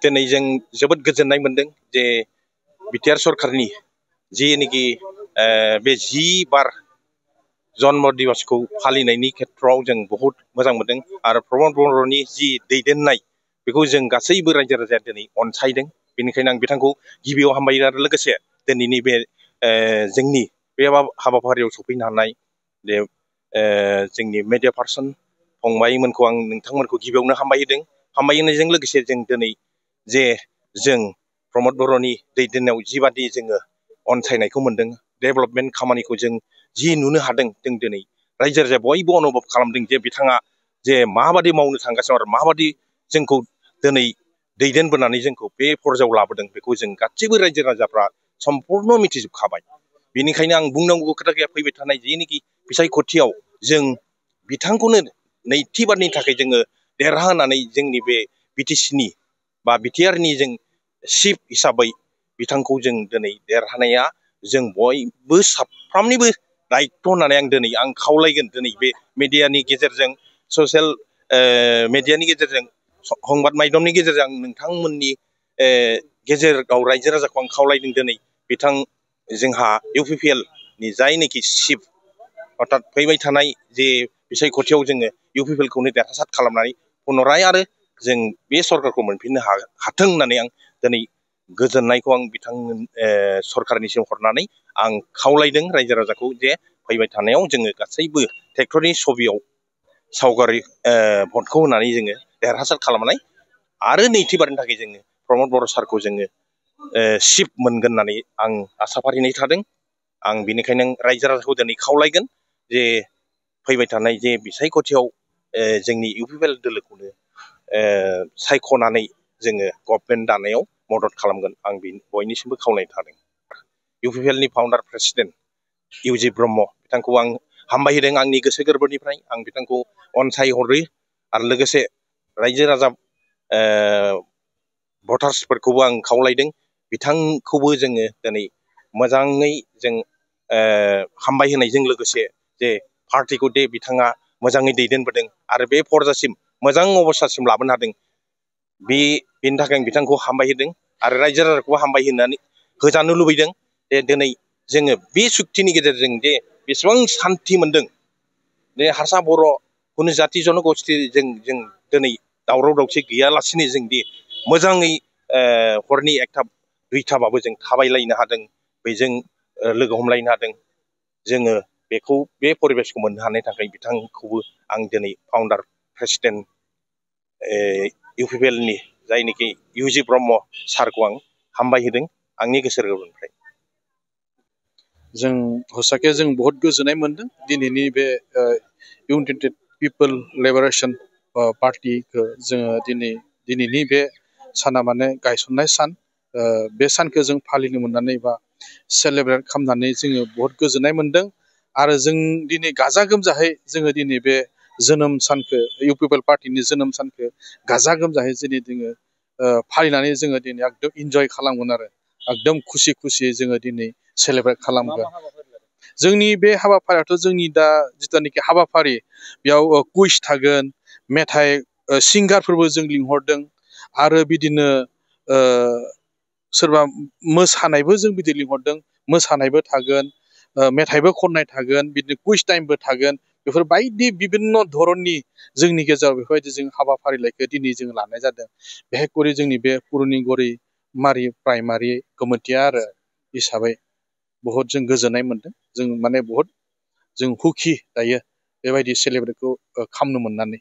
दिनै जों जोबोद गोजोननाय मोनदों जे बिटिआर सरकारनि जिनिखि बे 10 बार जन्म दिवसखौ फालिनायनि खेथ्रआव जों बहुत मोजां मोनदों आरो प्रमद बर'नि जि दैदेननाय बेखौ जों गासैबो रायजो राजाया दिनै अनसायदों। बेनिखायनो आं बिथांखौ गिबियाव हामबायो आरो लोगोसे दिनैनि बे जोंनि बे हाबाफारियाव सफैनो हानाय जे जोंनि मेडिया पार्सन फंबायमोनखौ आं नोंथांमोनखौ गिबियावनो हामबायहोदों। हामबायहोनायजों लोगोसे जों दिनै जे जों प्रमद बर'नि दैदेननायाव जिबादि जोङो अनसायनायखौ मोनदों, डेभेलपमेन्ट खामानिखौ जों जि नुनो हादों, जों दिनै रायजो राजाया बयबो अनुभब खालामदों जे बिथाङा जे माबादि मावनो थांगासिनो आरो माबादि जोंखौ दिनै दैदेनबोनानै जोंखौ बे फर्जायाव लाबोदों, बेखौ जों गासैबो रायजो राजाफ्रा सम्पुर्ण मिथिजोबखाबाय। बेनिखायनो आं बुंनांगौ खोथा गैया, फैबाय थानाय जेनिखि बिसायख'थियाव जों बिथांखौनो नैथि बारनि थाखाय जोङो देरहाहोनानै जोंनि बे बिटिसिनि बा बिटिआरनि जों चिफ हिसाबै बिथांखौ जों दिनै देरहानाया जों बयबो साफ्रोमनिबो दायित्व होननानै आं खावलायगोन। दिनै बे मिडियानि गेजेरजों, ससियेल मिडियानि गेजेरजों, संबाद माध्यमनि गेजेरजों नोंथांमोननि गेजेराव रायजो राजाखौ आं खावलायदों। दिनै बिथां जोंहा इउपिपिएलनि जायनोखि चिफ, अर्थात फैबाय थानाय जे बिसायख'थियाव जोङो इउपिपिएलखौनो देरहासार खालामनानै पुनराय आरो जों बे सरकारखौ मोनफिननो हाथों होननानै आं दिनै गोजोननायखौ आं बिथां सरकारनिसिम हरनानै आं खावलायदों रायजो राजाखौ जे फैबाय थानायाव जोङो गासैबो ट्रेक्टरनि छबियाव सावगारि भटखौ होनानै जोङो देरहासार खालामनाय आरो नैथि बारनि थाखाय जोङो प्रमद बर' सारखौ जोङो चिफ मोनगोन होननानै आं आसा फारिनाय थादों। आं बेनिखायनो रायजो राजाखौ दिनै खावलायगोन जे फैबाय थानाय जे बिसायख'थियाव जोंनि इउपिपिएल दोलोखौनो सायख'नानै जोङो गभर्नमेन्ट दानायाव मदद खालामगोन, आं बयनिसिमबो खावलायनाय थादों। इउपिपिएलनि फाउन्डार प्रेसिडेन्ट इउजि ब्रह्म बिथांखौ आं हामबायहोदों आंनि गोसो गोरबोनिफ्राय। आं बिथांखौ अनसायहरो आरो लोगोसे रायजो राजा भटार्सफोरखौबो आं खावलायदों बिथांखौबो जोङो दिनै मोजाङै जों हामबायहोनायजों लोगोसे जे पार्टिखौ दे बिथाङा मोजाङै दैदेनबोदों आरो बे फर्जासिम मोजां अबस्थासिम लाबोनो हादों, बेनि थाखाय आं बिथांखौ हामबायहोदों आरो रायजो राजाखौबो हामबायहोनानै होजानो लुबैदों जे दिनै जोङो बे सुक्तिनि गेजेरजों जे बेसेबां सान्थि मोनदों, जे हारसा बर' कुनु जाति जन'गस्थि जों दिनै दावराव दावसि गैयालासिनो जों दि मोजाङै हरनि 1टा 2टाबाबो जों थाबायलायनो हादों, बेजों लोगो हमलायनो हादों। जोङो बेखौ बे परिबेसखौ मोननो हानायनि थाखाय बिथांखौबो आं दिनै फाउन्डार प्रेसिडेन्ट इउपिपिएलनि जायनिखि इउजि ब्रह्म सारखौ आं हामबायहोदों आंनि गोसो गोरबोनिफ्राय। जों हसाके जों बहुत गोजोननाय मोनदों दिनैनि बे इउनाइटेड पिपल लिबारेशन पार्टिखौ जोङो दिनैनि बे साना माने गायसननाय सान, बे सानखौ जों फालिनो मोननानै बा सेलेब्रेट खालामनानै जोङो बहुत गोजोननाय मोनदों। आरो जों दिनै गाजा गोमजाहै जोङो दिनै बे जोनोम सानखौ, इउपिपिएल पार्टिनि जोनोम सानखौ गाजा गोमजाहै दिनै जोङो फालिनानै जोङो दिनै एकदम इन्जय खालामगोन आरो एकदम खुसि खुसियै जोङो दिनै सेलेब्रेट खालामगोन। जोंनि बे हाबाफारियाथ' जोंनि दा जिथुनाखि हाबाफारि, बेयाव कुइज थागोन, मेथाइ सिंगारफोरबो जों लिंहरदों आरो बिदिनो सोरबा मोसानायबो जों बिदि लिंहरदों, मोसानायबो थागोन, मेथाइबो खननाय थागोन, बिदिनो कुइज टाइमबो थागोन। बेफोर बायदि बिभिन्न धरननि जोंनि गेजेराव बेफोरबायदि जों हाबाफारिलाइखौ दिनै जों लानाय जादों। बेहाय जोंनि बे पुरुनिगरि मारि प्राइमारि कमिटिया आरो हिसाबै बहुत जों गोजोननाय मोनदों। जों माने बहुत जों हुखि दायो बेबायदि सेलेब्रेटखौ खालामनो मोननानै।